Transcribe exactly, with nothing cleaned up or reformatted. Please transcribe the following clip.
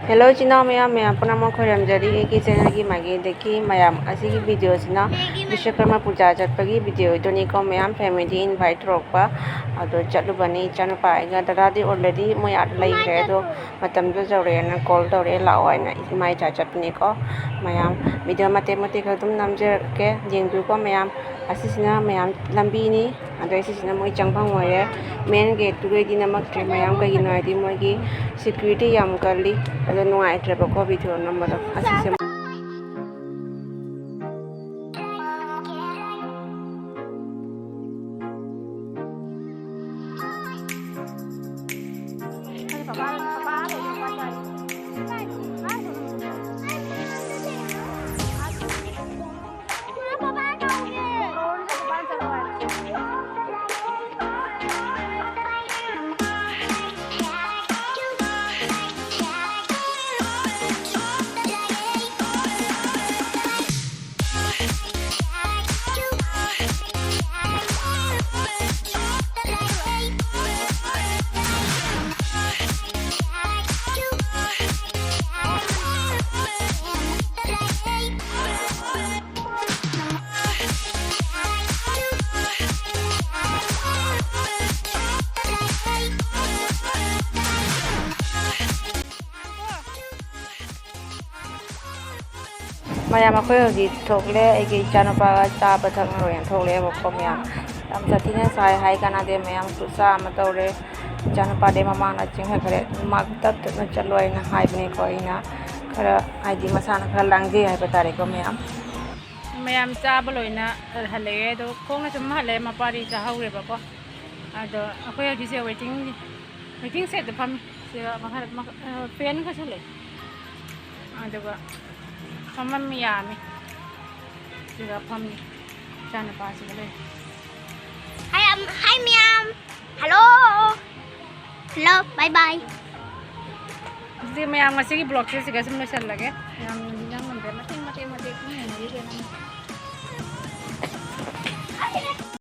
Hello ꯏꯆꯤꯟ ꯏꯅꯥꯎ ꯃꯌꯥꯝ, ꯃꯌꯥꯝ ꯄꯨꯝꯅꯃꯛ ꯈꯣꯏꯔꯝꯖꯔꯤ ꯑꯩꯒꯤ ꯆꯦꯅꯦꯜꯒꯤ ꯃꯥꯏꯀꯩꯗꯒꯤ꯫ ꯃꯌꯥꯝ, ꯑꯁꯤꯒꯤ ꯚꯤꯗꯤꯑꯣꯁꯤꯅ ꯕꯤꯁ꯭ꯋꯀꯔꯃ ꯄꯨꯖꯥ ꯆꯠꯄꯒꯤ ꯚꯤꯗꯤꯑꯣ ꯑꯣꯏꯗꯣꯏꯅꯤꯀꯣ ꯃꯌꯥꯝ, ꯐꯦꯃꯤꯂꯤ ꯏꯟꯚꯥꯏꯠ ꯇꯧꯔꯛꯄ꯫ ꯑꯗꯣ ꯆꯠꯂꯨꯕꯅꯤ ꯏꯆꯥꯅꯨꯄꯥ ꯑꯩꯒ꯫ ꯗꯗꯥꯗꯤ ꯑꯣꯜꯔꯦꯗꯤ ꯃꯣꯏ ꯑꯥꯗ ꯂꯩꯈ꯭ꯔꯦ꯫ ꯑꯗꯣ ꯃꯇꯝꯗꯣ ꯌꯧꯔꯛꯑꯦꯅ ꯀꯣꯜ ꯇꯧꯔꯛꯑꯦ, ꯂꯥꯛꯑꯣ ꯍꯥꯏꯅ꯫ ꯏꯃꯥ ꯏꯆꯥ ꯆꯠꯄꯅꯤꯀꯣ ꯃꯌꯥꯝ꯫ ꯚꯤꯗꯤꯑꯣ ꯃꯇꯦꯛ ꯃꯇꯦꯛ ꯈꯔ ꯑꯗꯨꯝ ꯅꯝꯖꯔꯛꯀꯦ, ꯌꯦꯡꯕꯤꯌꯨꯀꯣ ꯃꯌꯥꯝ꯫ ꯑꯁꯤꯁꯤꯅ ꯃꯌꯥꯝ ꯂꯝꯕꯤꯅꯤ꯫ ꯑꯗꯣ ꯁꯤꯁꯤꯅ ꯃꯣꯏ ꯆꯪꯐꯝ ꯑꯣꯏꯔꯦ꯫ ꯃꯦꯟ ꯒꯦꯠꯇꯨꯗꯩꯗꯤ ꯅꯝꯃꯛꯇ꯭ꯔꯦ ꯃꯌꯥꯝ, ꯀꯩꯒꯤꯅꯣ ꯍꯥꯏꯗꯤ ꯃꯣꯏꯒꯤ ꯁꯦꯀ꯭ꯌꯨꯔꯤꯇꯤ ꯌꯥꯝ ꯀꯜꯂꯤ꯫ ꯑꯗꯣ ꯅꯨꯡꯉꯥꯏꯇ꯭ꯔꯦꯕꯀꯣ ꯚꯤꯗꯤꯑꯣ ꯅꯝꯕꯗꯣ꯫ ꯑꯁꯤꯁꯦ ꯃꯌꯥꯝ, ꯑꯩꯈꯣꯏ ꯍꯧꯖꯤꯛ ꯊꯣꯛꯂꯦ꯫ ꯑꯩꯒꯤ ꯏꯆꯥꯅꯨꯄꯥꯒ ꯆꯥꯕ ꯊꯛꯅꯔꯣꯏꯅ ꯊꯣꯛꯂꯛꯑꯦꯕꯀꯣ ꯃꯌꯥꯝ꯫ ꯌꯥꯝ ꯁꯥꯊꯤꯅ ꯁꯥꯏ ꯍꯥꯏ ꯀꯥꯟꯅꯗꯦ ꯃꯌꯥꯝ, ꯈꯨꯠꯁꯥ ꯑꯃ ꯇꯧꯔꯦ꯫ ꯏꯆꯥꯅꯨꯄꯥꯗꯤ ꯃꯃꯥꯅ ꯆꯤꯡꯈꯠꯈ꯭ꯔꯦ꯫ ꯃꯥ ꯇꯞ ꯇꯞꯅ ꯆꯠꯂꯣ ꯍꯥꯏꯅ ꯍꯥꯏꯕꯅꯤꯀꯣ ꯑꯩꯅ꯫ ꯈꯔ ꯍꯥꯏꯗꯤ ꯃꯁꯥꯅ ꯈꯔ ꯂꯥꯡꯖꯩ ꯍꯥꯏꯕ ꯇꯥꯔꯦꯀꯣ ꯃꯌꯥꯝ꯫ ꯃꯌꯥꯝ ꯆꯥꯕ ꯂꯣꯏꯅ ꯍꯜꯂꯛꯑꯦ꯫ ꯑꯗꯣ ꯈꯣꯡꯅ ꯁꯨꯝ ꯍꯜꯂꯛꯑꯦ, ꯃꯄꯥꯗꯤ ꯆꯥꯍꯧꯔꯦꯕꯀꯣ꯫ ꯑꯗꯣ ꯑꯩꯈꯣꯏ ꯍꯧꯖꯤꯛꯁꯦ ꯋꯦꯇꯤꯡ, ꯋꯦꯇꯤꯡ ꯁꯦꯠꯇ ꯐꯝꯃꯤ꯫ ꯁꯤꯗ ꯃꯈꯥꯗ ꯃꯈ-, ꯑ, ꯐꯦꯟ ꯈꯔꯁꯨ ꯂꯩ꯫ ꯑꯗꯨꯒ ꯐꯝꯐꯝ ꯌꯥꯝꯃꯤ꯫ ꯁꯤꯗ ꯐꯝꯃꯤ ꯏꯆꯥꯅꯨꯄꯥꯁꯤꯒ ꯂꯩ꯫ ꯍꯥꯏ, ꯑꯝ, ꯍꯥꯏ ꯃꯌꯥꯝ꯫ ꯍꯜꯂꯣ꯫ ꯍꯜꯂꯣ, ꯕꯥꯏ ꯕꯥꯏ꯫ ꯑꯗꯨꯗꯤ ꯃꯌꯥꯝ, ꯉꯁꯤꯒꯤ ꯕ꯭ꯂꯣꯒꯁꯦ ꯁꯤꯒ ꯁꯨꯝ ꯂꯣꯏꯁꯤꯜꯂꯒꯦ꯫ ꯌꯥꯝ ꯅꯤꯡꯁꯤꯡꯉꯝꯗ꯭ꯔꯦ꯫ ꯃꯇꯦꯛ, ꯃꯇꯦꯛ, ꯃꯇꯦꯛ ꯁꯨꯝ ꯌꯦꯡꯅꯕꯤꯒꯦ ꯅꯪ꯫